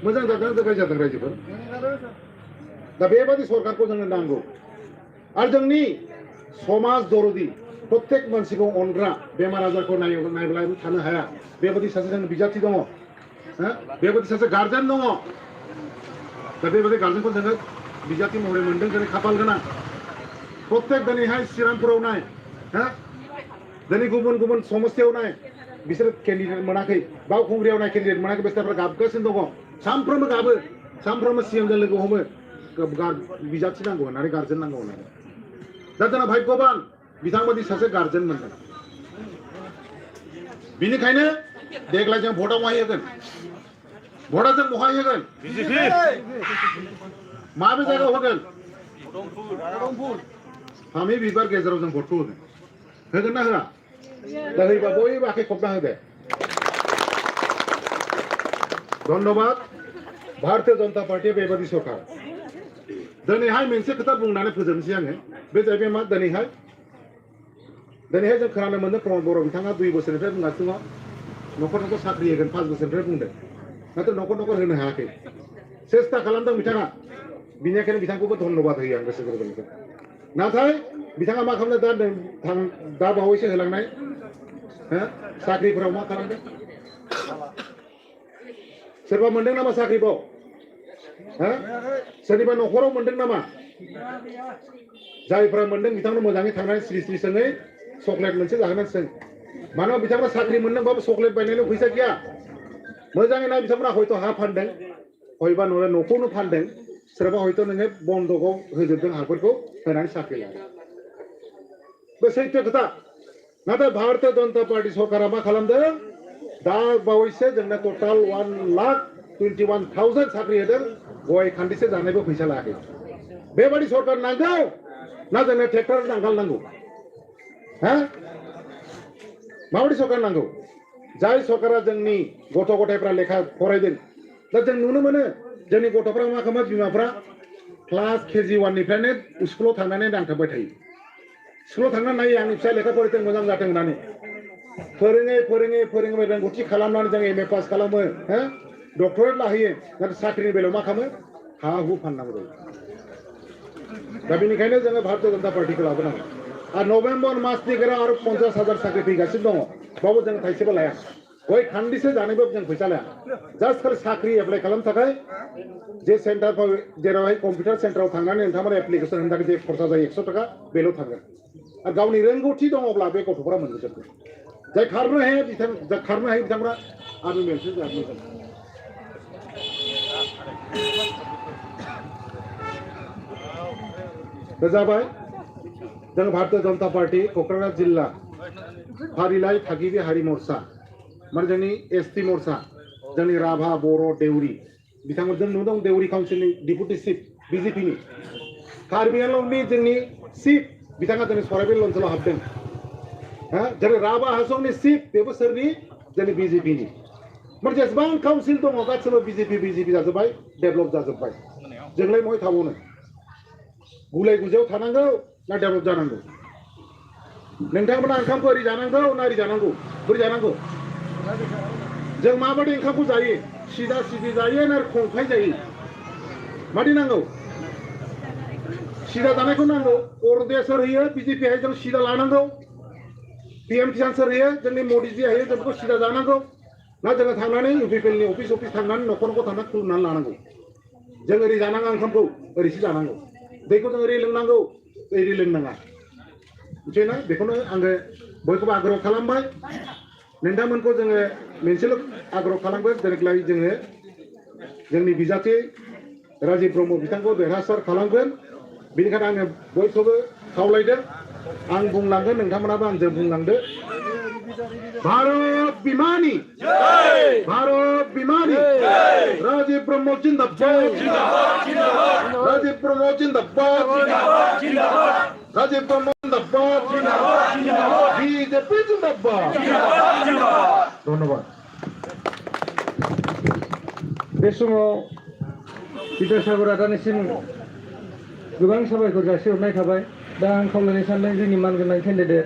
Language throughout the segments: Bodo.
मोजां जादों गाज्रि जादों रायजोफोर दा बेबादि सरकारखौ जोंनो नांगौ आरो जोंनि समाज दरदि प्रत्येक मानसिखौ अनग्रा बेमार आजारखौ नायब्ला थानो हाया बेबादि सासे जोंनि बिजाथि दङ बेबादि सासे गार्जेन दङ दा बेबादि गार्जेनखौ जोङो बिजाथि महरै मोनदों जोंनि खाफाल गोनां प्रत्येक दिनैहाय चिरांफोराव नाय दिनै गुबुन गुबुन समस्थियाव नाय बिसोर केन्डिडेट मोनाखै बावखुंग्रियाव नाय केन्डिडेट मोनाखै बेस्ताफ्रा गाबगासिनो दङ सानफ्रोमबो गाबो सानफ्रोमबो सिएमजों लोगो हमो बिजाथि नांगौ होननानै गार्जेन नांगौ होननानै दा जोंना भाग्यबान बिथांबादि सासे गार्जेन मोनदों बिनिखायनो देग्लाय जों भटआव माहाय होगोन भटआ जों बहाय होगोन माबे जायगायाव होगोन फामि बिबार गेजेराव जों भटखौ होगोन ना होआ दा होयोबा बयबो आखाइ खबना होदे धन्यबाद भारतीय जनता पार्टी बेबादि सरकार दिनैहाय मोनसे खोथा बुंनानै फोजोबनोसै आङो बे जाहैबाय मा दिनैहाय जों खोनानो मोनदों प्रमद बर' बिथाङा 2 बोसोरनिफ्राय बुंगासिनो न'खर न'खर साख्रि होगोन 5 बोसोरनिफ्राय बुंदों नाथाय न'खर न'खर होनो हायाखै सेस्था खालामदों बिथाङा बिनिखायनो बिथांखौबो धन्यबाद होयो आं गोसो गोरबोनिफ्राय नाथाय बिथाङा मा खालामदों दा बावैसो होलांनाय साख्रिफोराव मा खालामदों सोरबा मोनदों नामा साख्रिखौ सोरनिबा न'खराव मोनदों नामा जायफोरा मोनदों बिथांमोना मोजाङै थांनानै स्रि स्रि सोङै चकलेट मोनसे जाहोनानै सों मानोना बिथांमोना साख्रि मोनदोंबाबो चकलेट बायनायनि फैसा गैया मोजाङै ना बिथांमोना हयथ' हा फानदों हयबा न'खौनो फानदों सोरबा हयथ' नोङो बन्दकआव होजोबदों हाफोरखौ होनानै साख्रि लादों बे सैथो खोथा नाथाय भारतीय जनता पार्टी सरकारा मा खालामदों दा बावैसो जोंनो टटाल 1,21,000 साख्रि होदों गय खान्दिसे जानायबो फैसा लायाखै बेबादि सरकार नांगौ ना जोंनो ट्रेक्टर नांगाल नांगौ माबायदि सरकार नांगौ जाय सरकारा जोंनि गथ' गथायफ्रा लेखा फरायदों दा जों नुनो मोनो जोंनि गथ'फ्रा मा खालामो बिमाफ्रा क्लास KG 1 निफ्रायनो स्कुलाव थांनानै नांथाबबाय थायो स्कुलाव थांनानै नायो आंनि फिसा लेखा फरायदों मोजां जाथों होननानै फोरोङै रोंगौथि खालामनानै जों MA पास खालामो डक्टरेट लाहैयो नाथाय साख्रिनि बेलायाव मा खालामो हा हु फाननांगौ जायो दा बेनिखायनो जोङो भारतीय जनता पार्टीखौ लाबोनांगौ आरो नभेम्बर मासनि गेजेराव आरो 50,000 साख्रि फैगासिनो दङ बावबो जों थाइसेबो लाया गय खान्दिसे जानायबो जों फैसा लाया जास्ट खालि साख्रि एप्लाइ खालामनो थाखाय जे सेन्टारफ्राव जेरावहाय कम्पिउटार सेन्टाराव थांनानै नोंथांमोना एप्लिकेसन होनो थाखाय जे खरसा जायो 100 थाखा बेल' थांगोन आरो गावनि रोंगौथि दङब्ला बे गथ'फोरा मोनजोबगोन जाय खारनो हायो बिथांमोना आर्मि मोनसे जागोन जाबाय जों भारतीय जनता पार्टी क'क्राझार जिल्ला फारिलाइ थागिबि हारि मोर्चा माने जोंनि ST मोर्चा जोंनि राभा बर' देउरि बिथांमोन जों नुदों देउरि काउन्सिलनि डिपुटि चिफ BJPनि कार्बि आंलंनि जोंनि चिफ बिथाङा जोंनि सराइबिल ओनसोलाव हाबदों जेरै राभा हासंनि चिफ बेबो सोरनि जोंनि BJPनि माने जेसेबां काउन्सिल दङ गासिबो BJP जाजोब्बाय डेभेलप जाजोब्बाय जोंलाय महाय थाबावनो गुलाय गुजायाव थानांगौ ना डेभेलप जानांगौ नोंथांमोना ओंखामखौ ओरै जानांगौ ना ओरै जानांगौ बोरै जानांगौ जों माबायदि ओंखामखौ जायो सिदा सिदि जायो ना खंखाय जायो मादि नांगौ सिदा जानायखौ नांगौ अरुण'दय सोर होयो BJP जों सिदा लानांगौ PM किसान सोर होयो जोंनि मदिजी होयो जों बेखौ सिदा जानांगौ ना जोङो थांनानै UPPLनि अफिस थांनानै न'खर थांनानै खुलुमनानै लानांगौ जों ओरै जानाङा ओंखामखौ ओरैसो जानांगौ दैखौ जों ओरै लोंनांगौ ओरै लोंनाङा मिथिबायना बेखौनो आङो बयखौबो आग्रह खालामबाय नोंथांमोनखौ जोङो मोनसेल' आग्रह खालामगोन देग्लाय जोङो जोंनि बिजाथि राजीव ब्रह्म बिथांखौ देरहासार खालामगोन बेनिखायनो आङो बयखौबो खावलायदों आं बुंलांगोन नोंथांमोनाबो आंजों बुंलांदो भारत बिमानि भारत बिमानि राजीव ब्रह्म जिंदाबाद राजीव ब्रह्म जिंदाबाद राजीव ब्रह्म जिंदाबाद BJP जिंदाबाद धन्यबाद बे समाव बिद्यासागर आदानिसिम गोबां साबायखर जासिहरनाय थाबाय दा आं खावलायनो सानदों जोंनि मानगोनां केन्डिडेट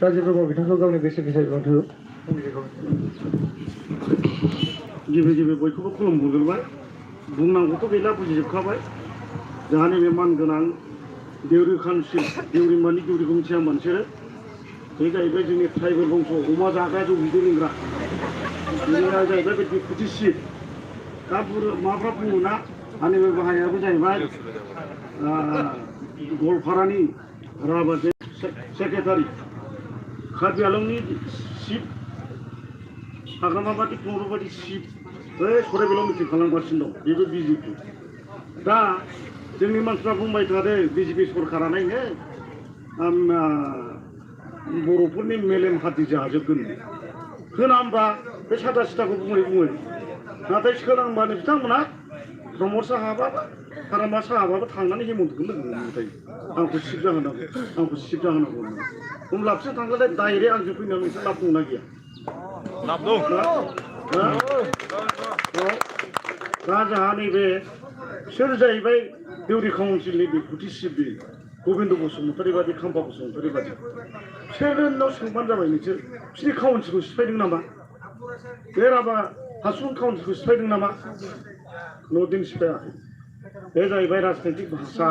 राजीव ब्रह्म बिथांखौ गावनि बेसे गोसा बिबुंथिखौ गिबि बयखौबो खुलुमहरबाय बुंनांगौथ' गैला बुजिजोबखाबाय जोंहा नैबे मानगोनां देउरि काउन्सिल देउरि मानि देउरिखौ मिथिया मोनसोरो बे जाहैबाय जोंनि ट्राइबेल बंस अमा जाग्रा जौ बिदै लोंग्रा बेनिया जाहैबाय बे डेपुटि चिफ दा माफ्रा बुङो ना आंनि बे बाहायाबो जाहैबाय गवालपारानि राभा सेक्रेटारि कार्बि आंलंनि चिफ हाग्रामाबादि कौरबादि चिफ बै सराइबिलाव मिटिं खालामगासिनो दं बेबो बिजेपि दा जोंनि मानसिफ्रा बुंबाय थादों बिजेपि सरकारा नायनो बर'फोरनि मेलेम हाद्रि जाजोबगोन होना होमबा बे सादा सिदाखौ बुङो नाथाय सोरांबानो बिथांमोना प्रमद साहाबाबो हारामा साहाबाबो थांनानै हेमन्तखौ लोगो मोनबाय आंखौ सिफ जाहोनांगौ आंखौ सिफ जाहोनांगौ होमब्ला बिसोर थांगोन डाइरेक्ट आंजों फैनायाव नोंसोर लाब दंना गैया लाब दं दा जोंहा नैबे सोर जाहैबाय देउरि काउन्सिलनि डेपुटि चिफ गबिन्द बसुमतारी बादि खाम्फा बसुमतारी बादि बिसोरनाव सोंबानो जाबाय नोंसोर बिसोरनि काउन्सिलखौ सिफायदों नामा बे राभा हासुं काउन्सिलखौ सिफायदों नामा न'दिन सिफायाखै बे जाहैबाय राजनैतिक भाषा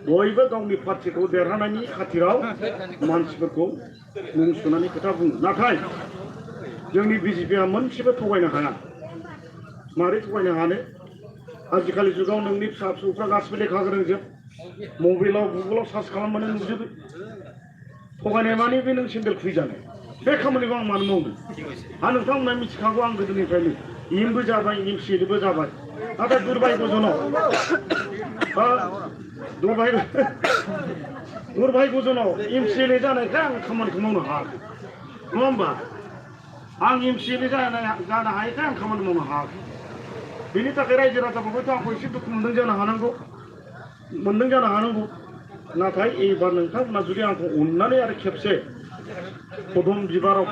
बयबो गावनि पार्टिखौ देरहानायनि खाथिराव मानसिफोरखौ मुं सुनानै खोथा बुङो नाथाय जोंनि बिजेपिआ मोनसेबो थगायनो हाया मारै थगायनो हानो आजिखालि जुगाव नोंनि फिसा फिसौफ्रा गासिबो लेखा गोरोंजोब मबाइलाव गुगोलाव सार्च खालामबानो नुजोबो थगायनाय माने बे नों सेन्देल खुइजानाय बे खामानिखौ आं मानो मावदों आरो नोंथांमोना मिथिखागौ आं गोदोनिफ्रायनो एमबो जाबाय एमसिएलबो जाबाय नाथाय दुर्भाग्यजनाव एमसिएलए जानायखाय आं खामानिखौ मावनो हायाखै नङा होमबा आं एमसिएलए जानो हायैखाय आं खामानि मावनो हायाखै बेनि थाखाय रायजो राजाफोरखौथ' आंखौ एसे दुखु मोनदों जानो हानांगौ नाथाय एबार नोंथांमोना जुदि आंखौ अननानै आरो खेबसे पदम बिबाराव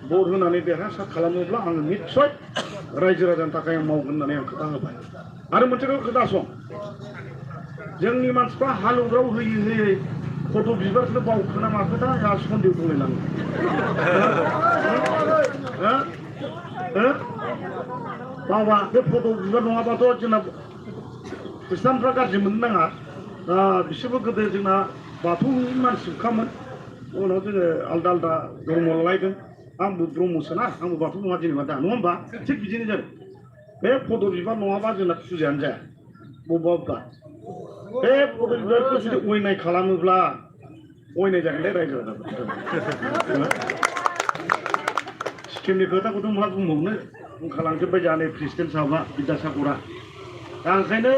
भट होनानै देरहासार खालामोब्ला आङो निस्सय रायजो राजानि थाखाय आं मावगोन होननानै आं खोथा होबाय आरो मोनसे खोनासं जोंनि मानसिफ्रा हालौग्राव होयै फट' बिबारखौनो बावखोना माखोना आंहा सन्देह दंलायलाङो बावा बे फट' बिबार नङाबाथ' जोंना खृष्टानफ्रा गाज्रि मोननो नाङा बिसोरबो गोदो जोंना बाथौनि मानसिखामोन उनाव जोङो आलदा आलदा धर्म लालायदों आंबो ब्रह्मसोना आंबो बाथौ नङा जेनेबा दा नङा होमबा थिग बिदिनो जादों बे फट' बिबार नङाबा जोंना फुजायानो जाया बबेबा बे फट' बिबारखौ जुदि अयनाय खालामोब्ला अयनाय जागोनलै रायजो राजाफोर सिक्किमनि खोथाखौथ' मा बुंबावनो बुंखालांजोब्बाय जानाय प्रेसिडेन्ट साहाबा बिद्यासागरा दा ओंखायनो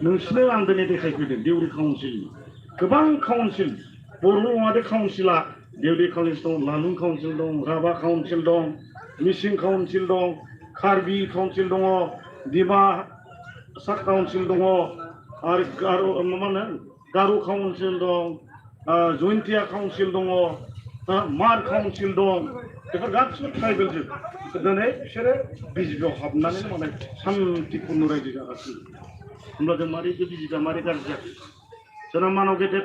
नोंसोरनो आं दिनै देखायफैदों देउरि काउन्सिल गोबां काउन्सिल बर' नङादे काउन्सिला देउरि काउन्सिल दं लालुं काउन्सिल दं राभा काउन्सिल दं मिसिं काउन्सिल दं कार्बि काउन्सिल दङ डिमासा काउन्सिल दङ आरो मा होनो गार' काउन्सिल दं जयन्तिया काउन्सिल दङ मार काउन्सिल दं बेफोर गासिबो ट्राइबेलजोब दिनै बिसोरो बिजेपिआव हाबनानै माने सान्तिपुर्न रायजो जागासिनो होमब्ला जों मारै बे बिजेपिआ मारै गाज्रि जाखो जोंना मानाव गेदेर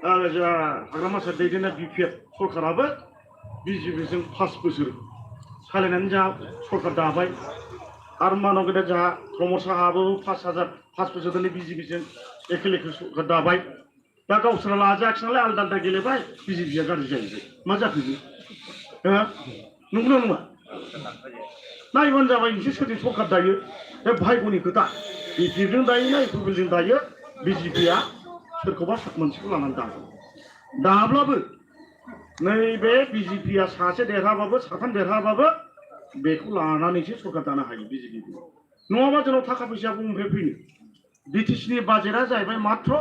हाग्रामा सार दैदेननाय बिपिएफ सरकाराबो बिजेपिजों 5 बोसोर सालायनानै जोंहा सरकार दाबाय आरो मानाव गेदेर जोंहा प्रमद साहाबो 5 बोसोर दिनै बिजेपिजों एखे सरकार दाबाय दा गावसोरा लाजायाखिसै नालाय आलदा आलदा गेलेबाय बिजेपिआ गाज्रि जाहैबाय मा जाखो बे नंगौना नङा नायबानो जाबाय नोंसोर सोरजों सरकार दायो बे भाग्यनि खोथा बिजेपिजों दायो ना इउपिएलजों दायो बिजेपिआ सोरखौबा मोनसेखौ लानानै दाब्लाबो नैबे बिजेपिआ सासे देरहाबाबो साथाम देरहाबाबो बेखौ लानानैसो सरकार दानो हायो बिजेपि नङाबा जोंनाव थाखा फैसा बबेनिफ्राय फैनो बिटिसिनि बाजेटआ जाहैबाय मात्र